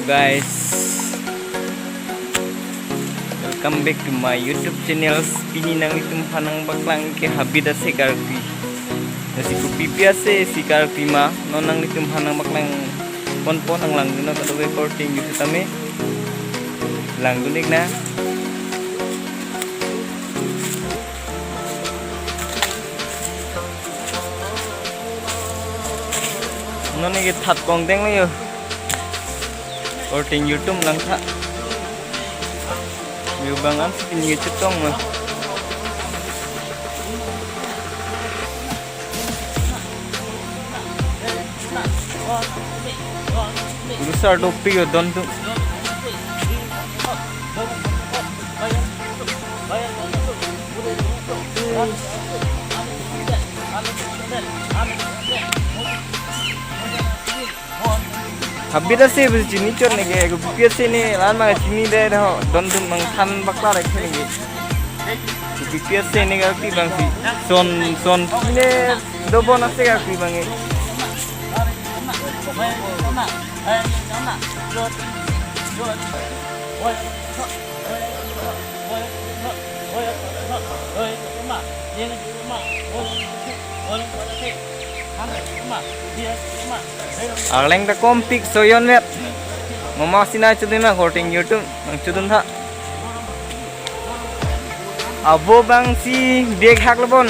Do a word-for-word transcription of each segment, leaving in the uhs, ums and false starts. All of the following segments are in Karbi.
Guys, welcome back to my YouTube channel. Pini nanglitum aphan nangpaklang ke habit ase karkli. Lasi kopipi ase si karkli ma, non nanglitum aphan nangpaklang ponpo, nanglangdun nang kadokave korte ingjir tame. Langdun-ik nang. Non neke that kongdeng lo yo. Korte ingjir atum langtha. Yo bang an sipin nge chetong ma. Kurusar dopik yo don atum. Habit ase bus chini chot neke, kopipi ase ne, lan ma chinine ho, don atum nangthan bakla rek neke. Kopipi ase ne karkli bang si. Son, son ne dobon ase karkli bang e. Arleng ta kompik soyon vet. Mama sinai chudun ma korte ingjir atum nangchudun tha. Avo bang si bek hak lo bon.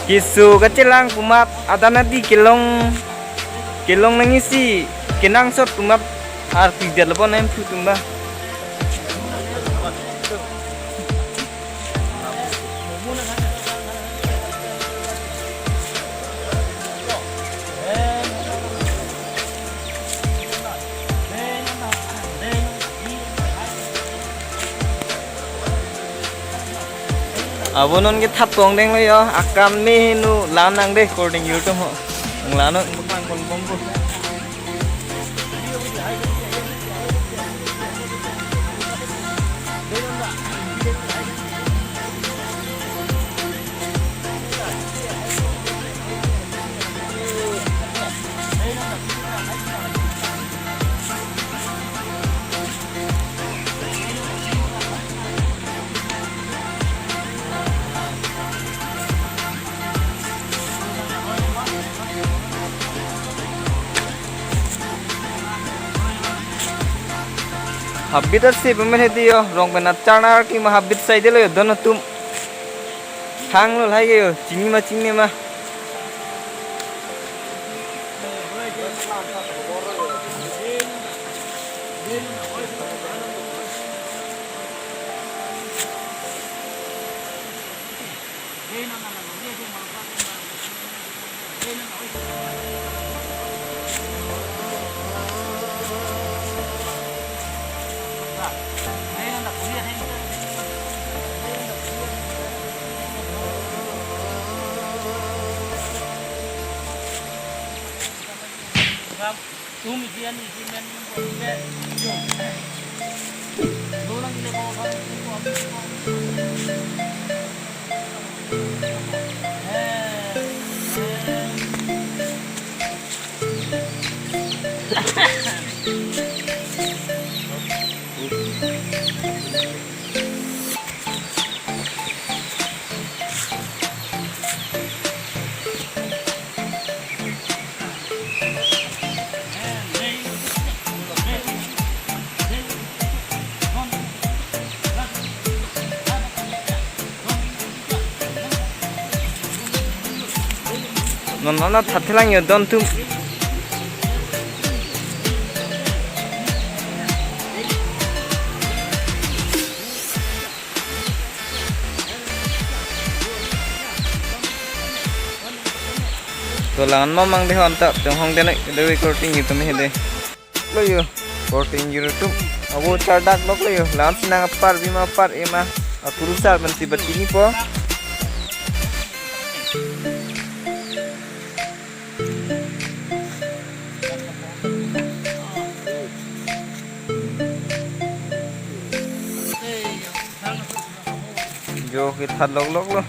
Keso kachelang pu amat adan adi kelong kelong nang isi kenangsot pu amat arpi det lo bon em thu atum ba. Avo non ke that kongdeng lo yo, akam me henu lan nang de korte ingjir atum ho. Nang lan non bukman kon bombu. Habit ase pamela hedi yo, rong pen achar nang karkli ma habit sai det lo yo, don atum. Thang lo lahai ke yo, chini ma chinine ma. Non non that thelang yo don atum. To lan ma mang de hon ta, chonghong de ne, de korte ingjir atum he de. Lo yo, korte ingjir atum. Avo chardak lok lo yo, lan si nang apar, bima apar, ema, akurusar pen si batini po. Jo ke that lok lok lo.